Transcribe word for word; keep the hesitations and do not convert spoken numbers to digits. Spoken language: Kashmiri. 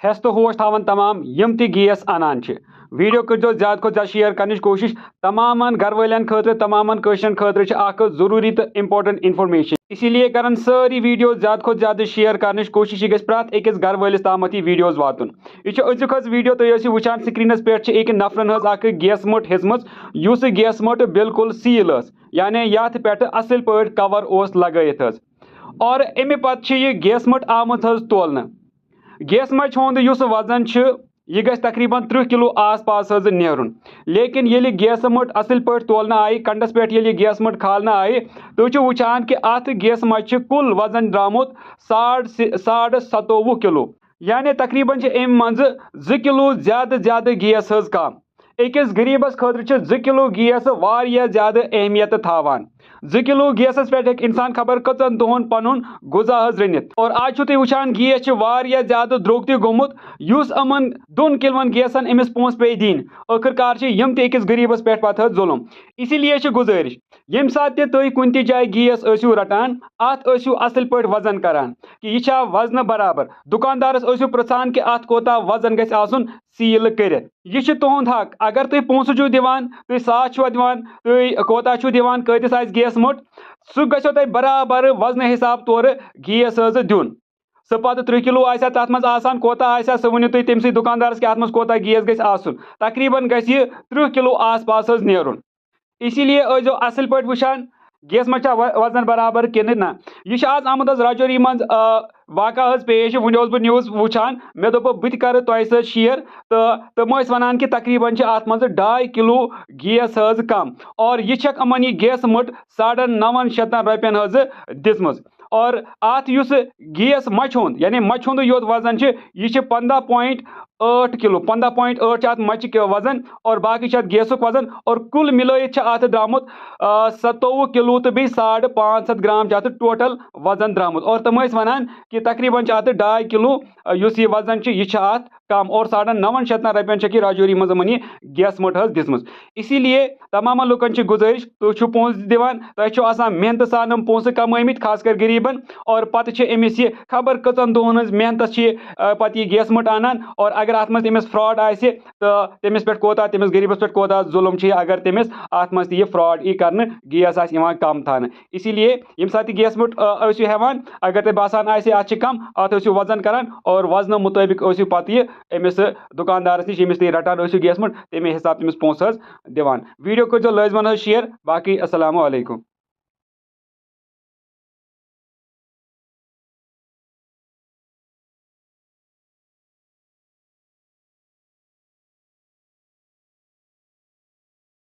ہٮ۪س تہٕ ہوش تھاوان تمام یِم تہِ گیس انان چھِ۔ ویڈیو کٔرۍزیو زیادٕ کھۄتہٕ زیادٕ شیئر کرنٕچ کوٗشِش۔ تمامن گرٕ والٮ۪ن خٲطرٕ، تمامن کٲشرٮ۪ن خٲطرٕ چھِ اکھ ضروٗری تہٕ important information۔ اسی لیے کرن سٲری ویڈیو زیادٕ کھۄتہٕ زیادٕ شیئر کرنٕچ کوٗشِش۔ یہِ گژھِ پرٛٮ۪تھ أکِس گرٕ وٲلِس تامتھ یہِ ویڈیوز واتُن۔ یہِ چھُ أزیُک حظ ویڈیو، تُہۍ ٲسِو وٕچھان سکرینس پٮ۪ٹھ چھِ أکۍ نفرن ہٕنٛز اکھ گیس مٔٹ ہیٚژمٕژ، یُس گیس مٔٹ بالکل سیٖل ٲس، یعنی یتھ پٮ۪ٹھ اصل پٲٹھۍ کور اوس لگٲیِتھ حظ۔ اور امہِ پتہٕ چھِ یہِ گیس مٔٹ آمٕژ حظ تولنہٕ۔ گیس مٔٹۍ ہُنٛد یُس وزن چھُ، یہِ گژھِ تقریباً ترٕٛہ کلو آس پاس حظ نیرُن۔ لیکن ییٚلہِ گیسہٕ مٔٹ اصل پٲٹھۍ تولنہٕ آیہِ، کنڈس پٮ۪ٹھ ییٚلہِ یہِ گیس مٔٹ کھالنہٕ آیہِ، تُہۍ چھِو وٕچھان کہِ اتھ گیسہٕ مٔٹۍ چھِ کُل وزن درٛامُت ساڑ س-، ساڑ ستووُہ کلو۔ یعنی تقریباً چھِ امہِ منٛزٕ زٕ کلو زیادٕ زیادٕ گیس حظ کم۔ أکِس غریٖبس خٲطرٕ چھِ زٕ کلو گیس واریاہ زیادٕ اہمیت تھاوان۔ زٕ کلو گیسس پٮ۪ٹھ ہیٚکہِ انسان خبر کٔژن دۄہن پنُن غذا حظ رٔنِتھ۔ اور آز چھِو تُہۍ وٕچھان، گیس چھِ واریاہ زیادٕ درٛوگ تہِ گوٚمُت، یُس یِمن دۄن کلون گیسن أمِس پونٛسہٕ پیٚیہِ دِنۍ۔ ٲخٕر کار چھِ یِم تہِ أکِس غریٖبس پٮ۪ٹھ پتہٕ حظ ظُلُم۔ اسی لیے چھِ گُزٲرِش، ییٚمہِ ساتہٕ تہِ تُہۍ کُنہِ تہِ جایہِ گیس ٲسِو رٹان، اتھ ٲسِو اصل پٲٹھۍ وزن کران کہِ یہِ چھا وزنہٕ برابر۔ دُکاندارس ٲسِو پرژھان کہِ اتھ کوتاہ وزن گژھِ آسُن سیٖل کٔرِتھ۔ یہِ چھُ تُہُنٛد حق۔ اگر تُہۍ پونٛسہٕ چھِو دِوان، تُہۍ ساس چھِوا دِوان، تُہۍ کوتاہ چھِو دِوان، کۭتِس آسہِ گیس مٔٹ، سُہ گژھیو تۄہہِ برابر وزنہٕ حساب تورٕ گیس حظ دیُن۔ سُہ پتہٕ ترٕٛہ کلو آسہِ ہا، تتھ منٛز آسان کوتاہ آسہِ ہا، سُہ ؤنِو تُہۍ تٔمۍ سٕے دُکاندارس کہِ اتھ منٛز کوتاہ گیس گژھِ آسُن۔ تقریباً گژھِ یہِ ترٕٛہ کلو آس پاس حظ نیرُن۔ اسی لیے ٲسۍزیو اصل پٲٹھۍ وٕچھان، گیس مٔٹ چھا و-، وزن برابر کِنہٕ نہ۔ یہِ چھُ آز آمُت حظ راجوری منٛز، آ، واقعہ حظ پیش۔ وُنہِ اوسُس بہٕ news وٕچھان، مےٚ دوٚپ بہٕ تہِ کرٕ تۄہہِ سۭتۍ share۔ تہٕ تِم ٲسۍ ونان کہِ تقریباً چھِ اتھ منٛز ڈاے کلو گیس حظ کم۔ اور یہِ چھکھ یِمن یہِ گیس مٔٹ ساڑن نون شیٚتن رۄپین حظ دِژمٕژ۔ اور اتھ یُس گیس مچہِ ہُنٛد، یعنی مچہِ ہُنٛدُے یوت وزن چھُ، یہِ چھِ پنٛداہ point ٲٹھ کلو، پنٛداہ point ٲٹھ چھِ اتھ مچہِ کہِ وزن، اور باقٕے چھِ اتھ گیسُک وزن، اور کُل مِلٲیِتھ چھِ اتھ درٛامُت، آ، ستووُہ کلو تہٕ بیٚیہِ ساڑ پانٛژھ ہتھ گرام چھِ اتھ total وزن درٛامُت۔ اور تِم ٲسۍ ونان کہِ تقریباً چھِ اتھ ڈاے کلو، آ، یُس یہِ وزن چھُ، یہِ چھُ اتھ کم، اور ساڑن نون شیٚتن رۄپین چھکھ یہِ راجوری منٛز یِمن یہِ گیس مٔٹ حظ دِژمٕژ۔ اسی لیے تمام لُکن چھِ گُزٲرِش، تُہۍ چھِو پونٛسہٕ دِوان، تۄہہِ چھِو آسان محنتہٕ سان یِم پونٛسہٕ کمٲومٕتۍ، خاص کر غریٖبن، اور پتہٕ چھِ أمِس یہِ خبر کٔژن دۄہن ہٕنٛز محنتس چھِ یہِ، آ، پتہٕ یہِ گیس مٔٹ انان، اور اگر اتھ منٛز تٔمِس fraud آسہِ تہٕ تٔمِس پٮ۪ٹھ کوتاہ، تٔمِس غریٖبس پٮ۪ٹھ کوتاہ ظُلُم چھُ یہِ، اگر تٔمِس اتھ منٛز تہِ یہِ fraud یی کرنہٕ، گیس آسہِ یِوان کم تھاونہٕ۔ اسی لیے ییٚمہِ ساتہٕ تہِ گیس مٔٹ، آ، ٲسِو ہٮ۪وان، اگر تۄہہِ باسان آسہِ اتھ چھِ کم، اتھ ٲسِو وزن کران اور وزنہٕ مُطٲبق ٲسِو پتہٕ یہِ أمِس دُکاندارس نِش، ییٚمِس تُہۍ رٹان ٲسِو گیس مٔٹ، تمے حساب تٔمِس پونٛسہٕ حظ دِوان۔ ویڈیو کٔرۍزیو لٲزمن حظ share۔ باقٕے السلام علیکم۔